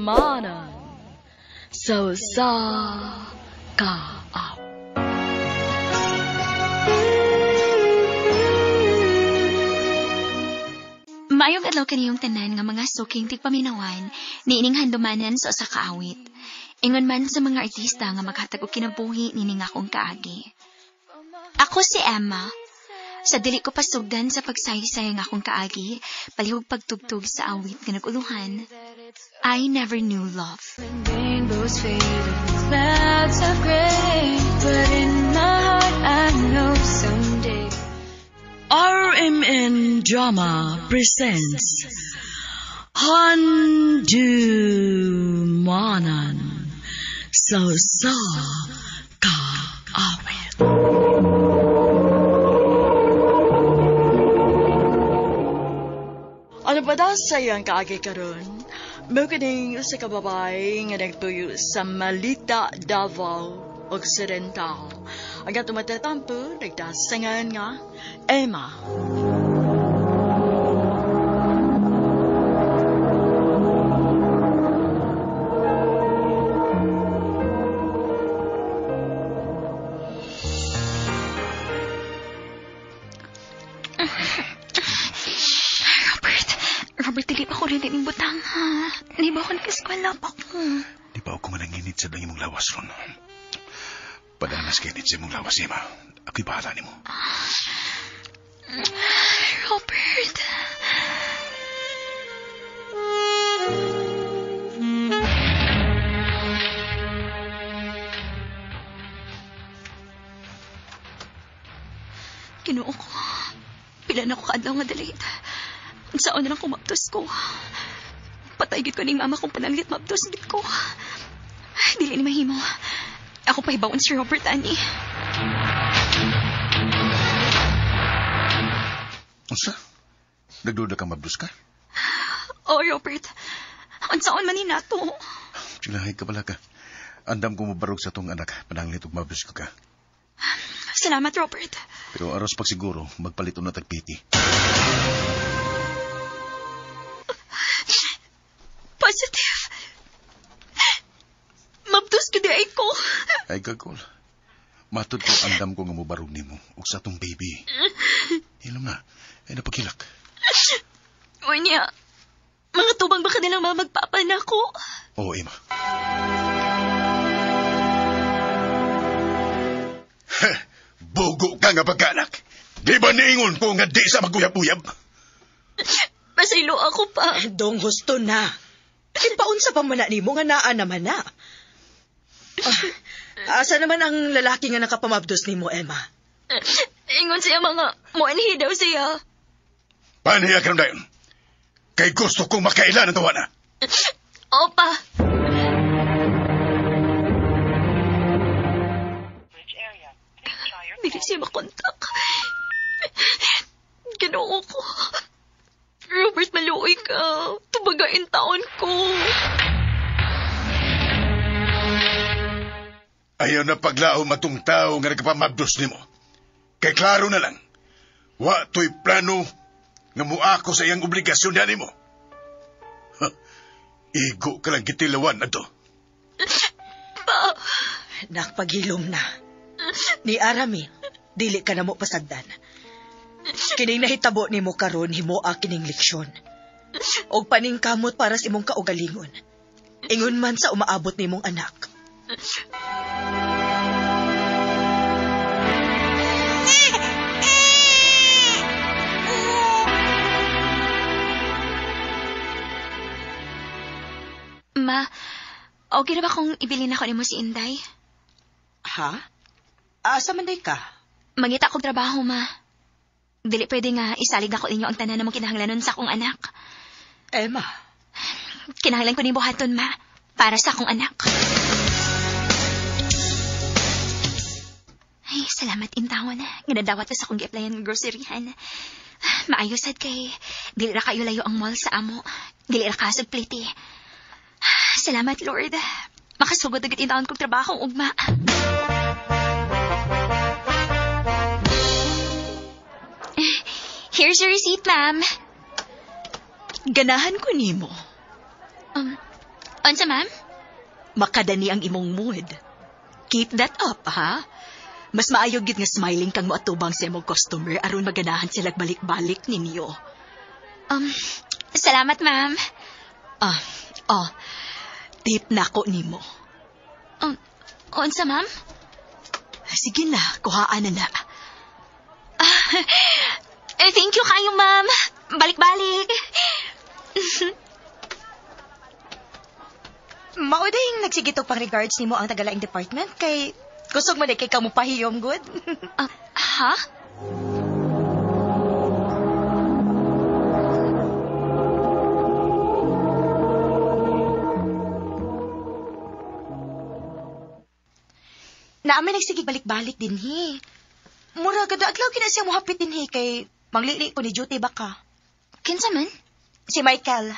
Handumanan sa usa ka awit. Maayong adlaw kaniyong tanan nga mga suking tigpaminawan niining handumanan sa usa ka awit. Ingon man sa mga artista nga maghatag og kinabuhi nining akong kaagi. Ako si Emma. Sa dili ko pasugdan sa pagsaysay ang akong kaagi, palihog pagtugtog sa awit nga nag-uluhan, I Never Knew Love. Rainbows fade and clouds of gray, but in my heart I know someday. RMN Drama presents Handumanan sa usa ka awit. Ano ba daw sa iyang kaagi karon? Mao kining usa ka babae nga nagtuyo sa Malita, Davao Occidental. Ang atong matatampo, nagdasangan nga Emma. Robert, dili pa ko rin ining butang, ha? Di ba ako nag-eskwela pa ko? Di ba ako mananginit sa imong lawas ron? Padanas kainit sa imong lawas, Emma. Ako'y bahala nimo. Robert. Ginoo ko. Pila na ko kaadlaw nga dalit. Saan na lang kumaptos ko. Patay gid ko ning mama kung pananglit maptos gid ko. Dili ni mahimo. Ako pa hibaon si Robert ani. Unsa? Nagduda ka mabdos ka? Oh, Robert. Unsaon man ni nato? Chilahay ka pala ka. Andam ko mabarog sa tong anak. Pananglit og mabdos ko ka. Salamat, Robert. Pero aros pagsiguro, magpalit na tagpiti. Positive. Mabdos ko di ay ko. Ay, gagol. Matod ko andam ko nga mobarog nimo ug sa atong baby. Hilom na. Ay, napagilak. Unya, mga tubang ba kanilang mamagpapa na ko? Oo, Emma. Bugo ka nga pagkaanak. Di ba niingon ko nga di sa maguyab-uyab? Pasaylo ako pa. Dong husto na. Ipaunsa pa man na nimo nga naa naman na. Asa naman ang lalaki nga nakapamabdos nimo, Emma? Ingon siya mga muanhi daw siya. Panhiya ka dayon. Kay gusto kong makailan ang tawa na. Opa. Dili siya makontak. Ginoo ko. Robert, maluoy ka. Tubagain taon ko. Ayaw na paglaom atong tao nga nagpamabdos nimo. Kay klaro na lang, wa to'y plano nga muako sa iyang obligasyon na nimo. Igo ka lang kitilawan ato. Pa! Nakpaghilom na. Ni Arami, dili ka na mo pasagdan. Kining nahitabo nimo karon himoa kining leksyon. Og paningkamot para sa imong kaugalingon. Ingon man sa umaabot nimong anak. Ma, okay na ba kung ibilin ako nimo si Inday? Ha? Asa man day ka? Mangita akong trabaho, ma. Dili pwede nga isalig ako ninyo ang tanan na mong kinahanglanon sa akong anak. Emma. Kinahanglan ko ni buhaton, ma. Para sa akong anak. Ay, salamat intawan. Nga nadawat ka sa akong gi-applyan ng groceryhan. Maayo sad kay dili ra kayo layo ang mall sa amo. Dili ra kasag pliti. Salamat, Lord. Makasugod agad intawan kong trabaho ugma. Here's your receipt, ma'am. Ganahan ko nimo. Unsa, ma'am? Makadani ang imong mood. Keep that up, ha? Mas maayo gid nga smiling kang moatubang sa imong customer aron maganahan sila balik-balik ninyo. Salamat, ma'am. Tip nako nimo. Unsa, ma'am? Sige na, kuhaan na na. Thank you kayo, ma'am. Balik-balik. Mauding nagsigitog pang regards nimo ang tagalaing department kay kusog man kay kamo pahiyom good. Ha? Naami nagsigig balik-balik din hi. Mura kada adlaw kina siya mohapit din hi kay manglili ko ni duty baka. Kinsa man? Si Michael.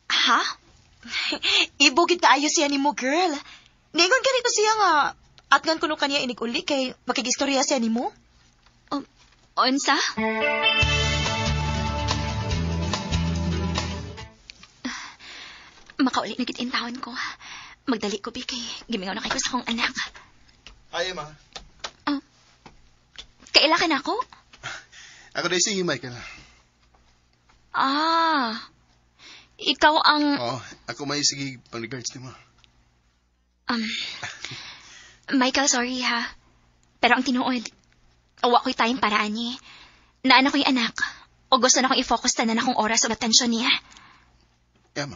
Ha? Ibugid kaayo siya nimo, girl. Ningon ganito siya nga atngan kuno kaniya inig-uli kay makigistorya siya nimo. Unsa? Makauli na gid intawon ko. Magdali ko bi kay gimingaw na kay ko sa akong anak. Hi, Emma. Kaila ka na ako? Ako dahil si Michael. Ah. Ikaw ang... Oo, ako may sige pang regards nimo. Michael, sorry ha. Pero ang tinuod, awa ko'y tayong paraan niya. Naanak ko'y anak. O gusto na akong i-focus tanan akong oras o atensyon niya. Emma.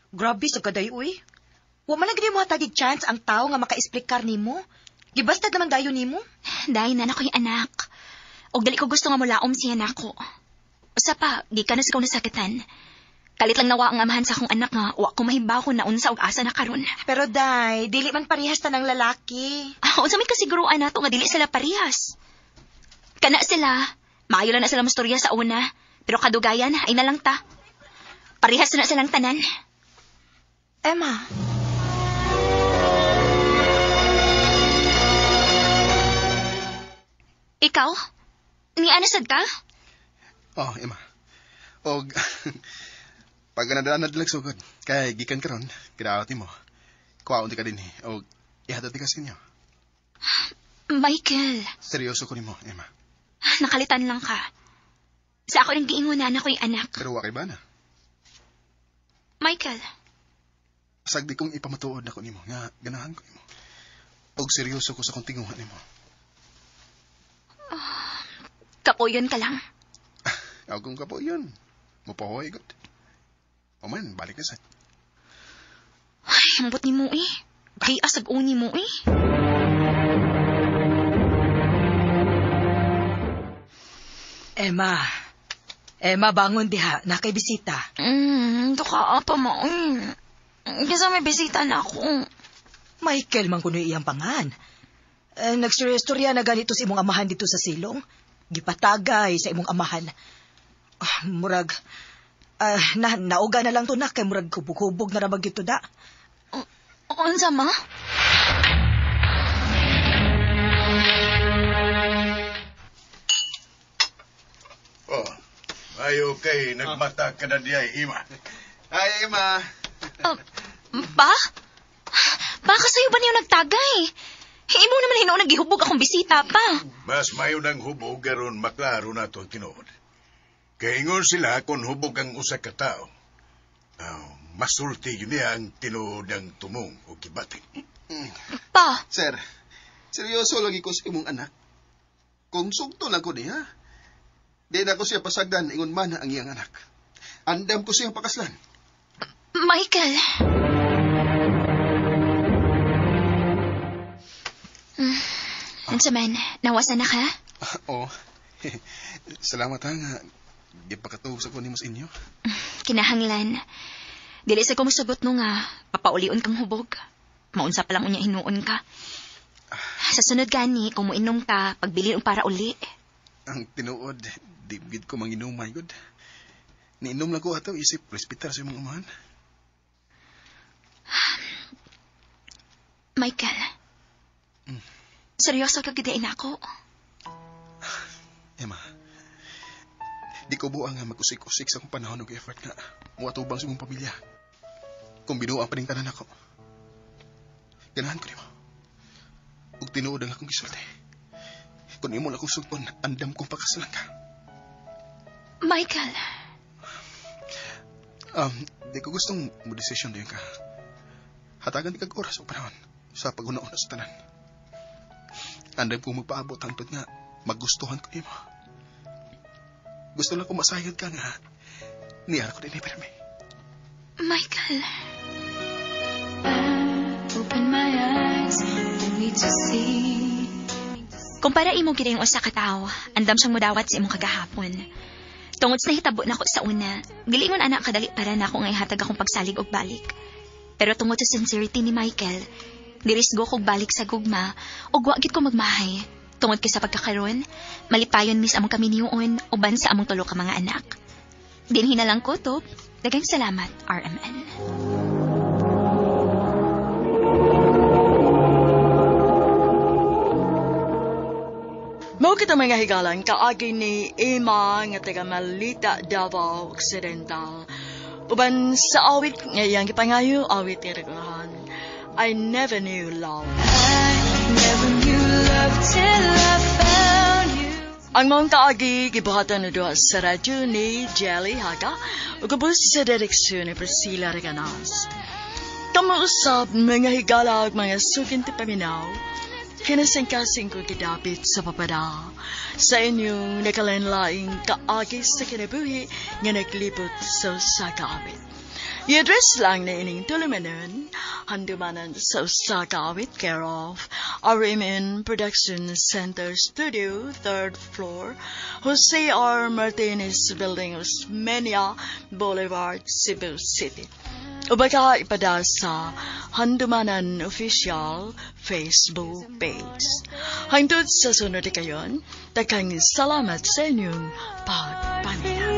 Grabe sa kaday, uy. Wa man lang gid mo hatagig chance ang tao nga maka-explicar nimo. Gibastad naman dayon nimo. Dahil nana ko'y anak. Og dali ko gusto nga mulaom siya nako. Usa pa, gikan na sa kong nasakitan. Kalit lang nawa ang amahan sa akong anak nga wa ko mahibaw kung naunsa og asa na karon. Pero day, dili man parehas ta ng lalaki. Unsa may kasiguruan nato nga dili sila parehas. Kana sila, maayo lang na sila mastorya sa una, pero kadugayan ay nalang ta. Parehas na silang tanan. Emma. Ikaw? Ni ana sad ka? Oh, Emma. Og pag nadaan na dilag sugod, kay gikan karon, kinaawat nimo. Kuwaon di ka din eh. Og ihatod di ka sa inyo. Michael. Seryoso ko nimo, Emma. Nakalitan lang ka. Sa ako nang giingon na ako'y anak. Pero wa kay bana. Michael. Sagdi kong ipamatuod nako nimo nga ganahan ko nimo. Og seryoso ko sa kong tinguhan nimo. Kapuyon ka lang. Ako kong kapuyon. Mupahoy gud. O man, balik na sad. Ay, ambot ni mo eh. Kay asag uni mo eh. Emma. Emma, bangon diha. Nakay bisita. Duka pa mo eh. Kasi may bisita na ako. Michael man kuno iyang pangan. Nagstorya na ganito sa imong amahan dito sa silong. Gipatagay sa imong amahan. Murag, nauga na lang to na kay murag hubog-hubog na ramag ito da. Unsa ma? Oh, ayo kay nagmata ka na diya, Ima. Ay, Ima. Ba? Baka sa'yo ba niyo nagtagay? Imo naman hinuon nagihubog akong bisita pa. Mas mayo nang hubog aron maklaro na ito ang tinuod. Kaya ingon sila kung hubog ang usa ka tao. Masulti yun niya ang tinuod ng tumong o gibating. Pa? Sir, seryoso lagi ko sa imong anak. Kung sugto na ko niya, di na ko siya pasagdan ingon man ang iyang anak. Andam ko siyang pakaslan. Michael. Unsa man, nawasan na ka? Oo. Salamat ha nga. Gipakatuog sa ko nimo sa inyo. Kinahanglan. Dili sa ko mosugot no nga papaulion kang hubog. Maunsa pa lang unya hinuon ka. Sa sunod gani, kung moinom ka, pagbili og para uli. Ang tinuod, di gid ko manginom, my God. Niinom lang ko ato, isip, respetar sa imong amahan. Michael, seryoso ka gidain ako? Emma, Di ko buang nga mag-usik-usik sa akong panahon og effort nga muatubang sa imong pamilya. Kung binuang pa ning tanan ako. Ganahan ko nimo. Ug tinuod ang akong gisulti. Kung imo lang akong sugpon, andam kong pakasalan ka. Michael, Di ko gustong mo desisyon diyon ka. Hatagan di kag oras o panahon sa paghuna-una sa tanan. Andam kong magpaabot hangtod nga magustuhan ko nimo. Gusto lang ko masayod ka nga niyara ko din permi. Michael. I open my eyes only to see. Kung para imo gid ang usa ka tawo, andam siyang mudawat sa imong kagahapon. Tungod sa nahitabo nako sa una, gilingon ana kadali para nako nga ihatag akong pagsalig og balik. Pero tungod sa sincerity ni Michael, nirisgo kog balik sa gugma ug wa gid ko magmahay. Tungod kay sa pagkakaron, malipayon mis among kaminyoon uban sa among tulo ka mga anak. Dinhi na lang kutob. Daghang salamat, RMN. Mao kita mga higalan kaagi ni Emma nga taga Malita, Davao Occidental. Uban sa awit nga iyang gipangayo, awit nga reguhan. I never knew love. I never knew love till I found you. Ang maong kaagi gibuhatan na duha sa radyo ni Jelly Haga ug ubos sa direksyon ni Priscilla Reganas. Kamo usab mga higala ug mga sukin ti paminaw, kinasingkasing ko gidapit sa papada sa inyong nakalanlaing kaagi sa kinabuhi nga naglibot sa usa ka awit. I-address lang na ining tulumanon, handumanan sa usa ka awit, care of RMN Production Center Studio, 3rd floor, Jose R. Martinez Building, Osmeña Boulevard, Cebu City. O baka ipada sa Handumanan Official Facebook page. Hangtod sa sunod kayon, daghang salamat sa inyong pagpaminaw.